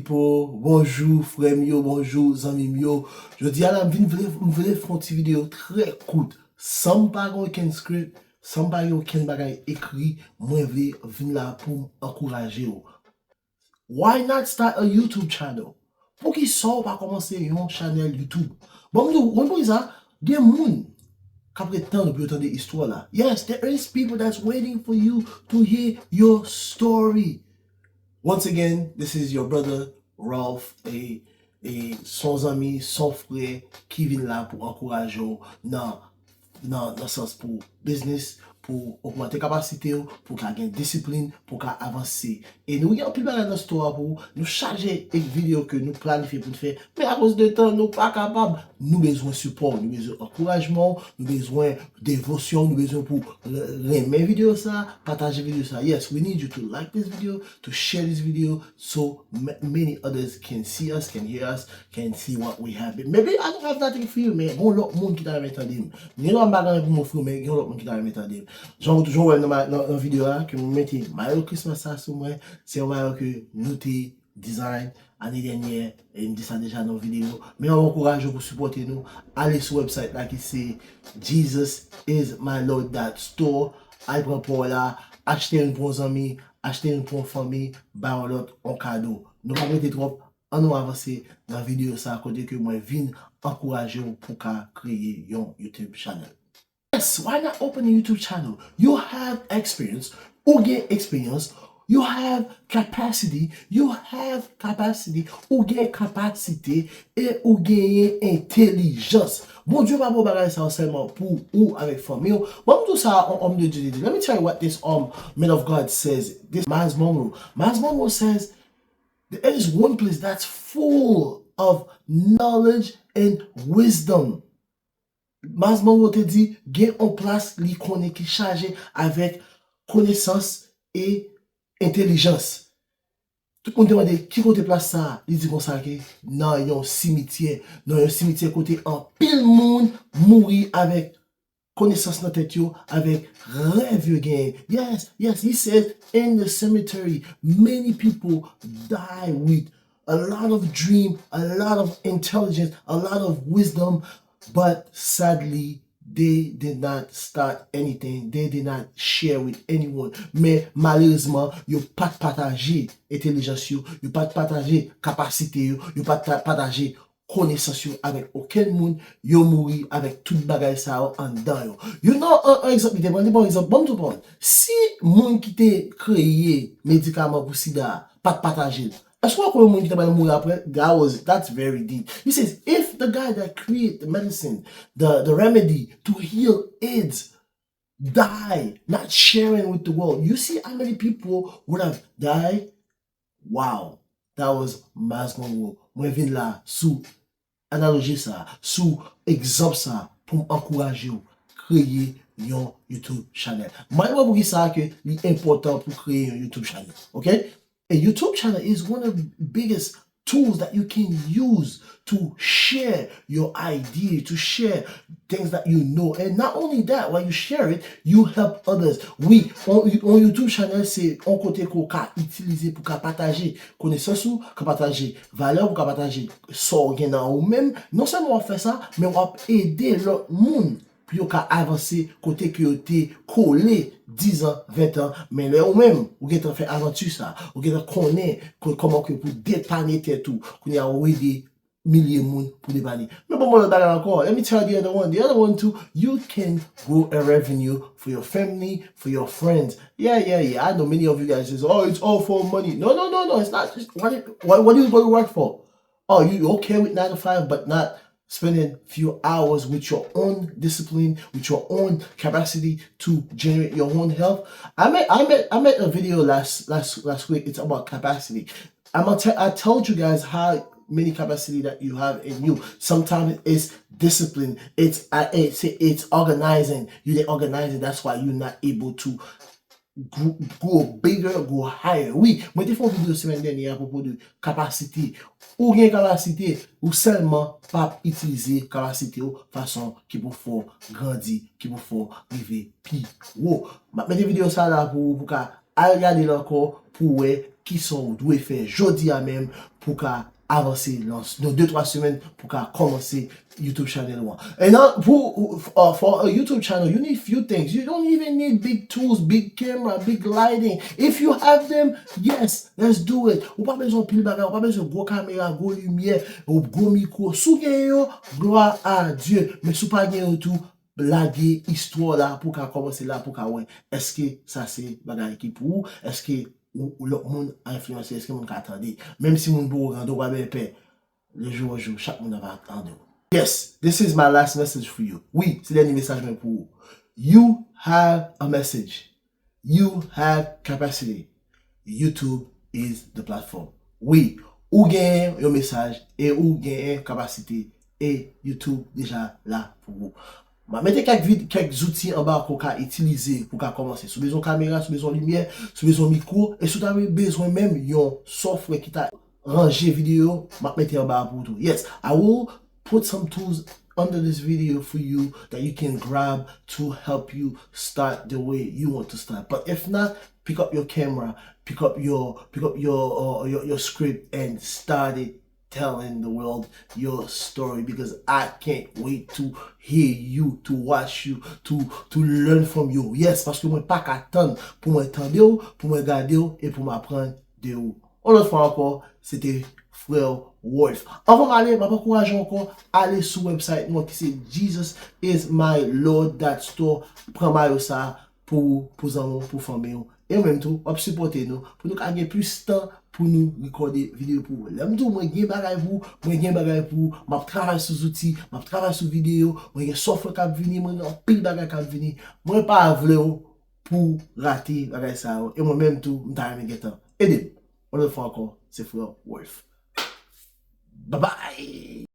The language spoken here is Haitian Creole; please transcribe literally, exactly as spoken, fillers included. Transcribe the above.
Pipo, bonjou frè m yo, bonjou zanmi m yo. Jodi a la m vin vle, m vle fè yon ti videyo trè kout. San m pa gen okenn script, san m pa gen okenn bagay ekri, mwen vle vin la pou m ankouraje w. Why not start a YouTube channel? Poukisa w pa kòmanse yon chanèl YouTube? Bon, m di w, ou konn poukisa? Gen moun k ap ret tann pou yo tande istwa la. Yes, there is people that's waiting for you to hear your story. Once again, this is your brother Ralph, e, e s on zanmi, s on frè ki vin la pou ankouraje w nan, nan, nan sans pou biznis, pou ogmante kapasite w, pou w ka gen disiplin, pou w ka avanse. E nou gen anpil bagay nan store a pou ou, nou chaje ek videyo ke nou planifye pou n fè, men akoz de tan, nou pa kapab. Nou bezwen sipò w, nou bezwen ankourajman w, nou bezwen devosyon w, nou bezwen pou w renmen videyo sa, pataje videyo sa. Yes, we need you to like this video, to share this video, so many others can see us, can hear us, can see what we have. Maybe I don't have nothing for you, men gen lòt moun ki ta renmen tande m. Gen lòt m pa gen anyen pou m ofri w, men gen lòt moun ki ta renmen tande m. Jan ou toujou wè m nan videyo a, ke m mete mayo Christmas sa sou mwen, se yon mayo ke nou te design ane dènyè, e m di sa deja nan videyo. Men m ankouraje w pou sipòte nou. Ale sou website la ki se Jesus is my Lord dot store. Al pran pa w la, achte youn pou yon zanmi, achte youn pou yon fanmi, bay yon lòt yon kado. Nou pa rete twòp, ann nou avanse nan videyo sa kote ke mwen vin ankouraje w pou ka kreye yon YouTube channel. Yes, why not open a YouTube channel? You have experience, ou gen eksperyans, you have capacity, you have capacity, ou gen kapasite, e ou genyen entèlijans. Bondye pa ba w bagay sa yo sèlman pou ou avèk fanmi w. Bon, m di w sa, yon homme de Dieu te di. Let me tell you what this um, man of God says. This Myles Munroe. Myles Munroe says, there is one place that's full of knowledge and wisdom. Myles Munroe te di, gen yon plas li konnen ki chaje avèk konesans e entèlijans. Tout moun te mande, ki kote plas sa a? Li di konsa ke nan yon simityè, nan yon simityè kote anpil moun mouri avèk konesans nan tèt yo, avèk rèv yo genyen. Yes, yes, he says, in the cemetery, many people die with a lot of dream, a lot of intelligence, a lot of wisdom, but sadly, they did not start anything. They did not share with anyone. Men malerezman, yo pa t pataje entèlijans yo, yo pa t pataje kapasite yo, yo pa t pataje konesans yo avèk okenn moun, yo mouri avèk tout bagay sa yo anndan yo. You know, an, an egzanp, li te pran, li pran egzanp, ban m tou pran. Si moun ki te kreye medikaman pou sida a pa t pataje l, èske w kwè moun ki te pral mouri apre? That was, that's very deep. He says, if the guy that create the medicine, the, the remedy to heal AIDS, die not sharing with the world, you see how many people would have died? Wow, that was Myles Munroe. Mwen vin la sou analoji sa, sou egzanp sa, pou m ankouraje w kreye yon YouTube channel. Mwen wè poukisa ke li enpòtan pou kreye yon YouTube channel, ok? A YouTube channel is one of the biggest tools that you can use to share your idea, to share things that you know. And not only that, while you share it, you help others. Wi, on, on YouTube channel, se yon kote ke w ka itilize pou ka pataje konesans ou, ka pataje valè ou, ka pataje sa w gen nan ou menm. Non sèlman w ap fè sa, men w ap ede lòt moun pou yo ka avanse kote ke yo te kole diz an, ven an, men lè ou menm, ou gentan fè avanti sa, ou gentan konnen ko-, kòman ke pou depane tèt ou, kounye a ou ede milye moun pou depane. Men bon, bon, lòt bagay ankò, let me tell you the other one, the other one too, you can grow a revenue for your family, for your friends. Yeah, yeah, yeah, I know many of you guys says, "Oh, it's all for money." No, no, no, no, it's not. What, what, what are you going to work for? Oh, you okay with nine to five, but not spending few hours with your own discipline, with your own capacity to generate your own health. I made, I made, I made a video last, last, last week. It's about capacity. I'm gonna te-, I told you guys how many capacity that you have in you. Sometimes it's discipline. It's, uh, it's, it's organizing. You didn't organize it. That's why you're not able to gro-, grow bigger, grow higher. Wi, mwen te fè yon videyo semèn dènyè apwopo de kapasite. Ou gen kapasite, ou sèlman p ap itilize kapasite w fason ki pou fè w grandi, ki pou fè w rive pi wo. M ap mete videyo sa la pou ou, pou ka al gade l ankò, pou w wè kisa w dwe fè jodi a menm pou w ka avanse nan, nan de twa semèn pou w ka kòmanse YouTube channel ou an. And uh, pou, uh, for a YouTube channel, you need few things. You don't even need big tools, big camera, big lighting. If you have them, yes, let's do it. Ou pa bezwen pil bagay, ou pa bezwen gwo kamera, gwo limyè, ou gwo mikwo. Si w gen yo, glwa a Dye. Men si w pa gen yo tou, lage istwa w la pou w ka kòmanse la, pou w ka wè èske sa se bagay ki pou ou, èske ou, ou lòt moun a enfliyanse, èske moun ka tande. Menm si moun poko tande, ou pa bezwen pè. Le jour au jour, chak moun ap tande w. Yes, this is my last message for you. Wi, se dènye mesaj mwen pou ou. You have a message. You have capacity. YouTube is the platform. Wi, ou genyen yon mesaj e ou genyen kapasite e YouTube deja la pou ou. M ap mete kèk vid, kèk zouti anba ke w ka itilize pou w ka kòmanse. Si w bezwen kamera, si w bezwen limyè, si w bezwen mikwo, e si w ta bezwen menm yon software ki ta ranje videyo, m ap mete anba a pou ou tou. Yes, I will put some tools under this video for you that you can grab to help you start the way you want to start. But if not, pick up your camera, pick up your pick up your uh, your, your script and start it telling the world your story because I can't wait to hear you, to watch you, to to learn from you. Yes, paske mwen pa ka tann pou mwen tande w, pou mwen gade w e pou m aprann de ou. Yon lòt fwa ankò, se te frè Wolf. Anvan m ale, m ap ankouraje w ankò, ale sou website nou ki se Jesus is my Lord dot store, pran mayo sa pou ou, pou zanmi w, pou fanmi w. E ou menm tou, w ap sipòte nou, pou nou ka gen plis tan pou nou rekòde videyo pou ou. Lè m di w mwen gen bagay pou ou, mwen gen bagay pou ou, m ap travay sou zouti, m ap travay sou videyo, mwen gen software k ap vini, mwen gen anpil bagay k ap vini. Mwen pa vle w pou rate bagay sa yo. E mwen menm tou, m ta renmen gentan ede m. Yon lòt fwa ankò, se frè Wolf. Bye bye!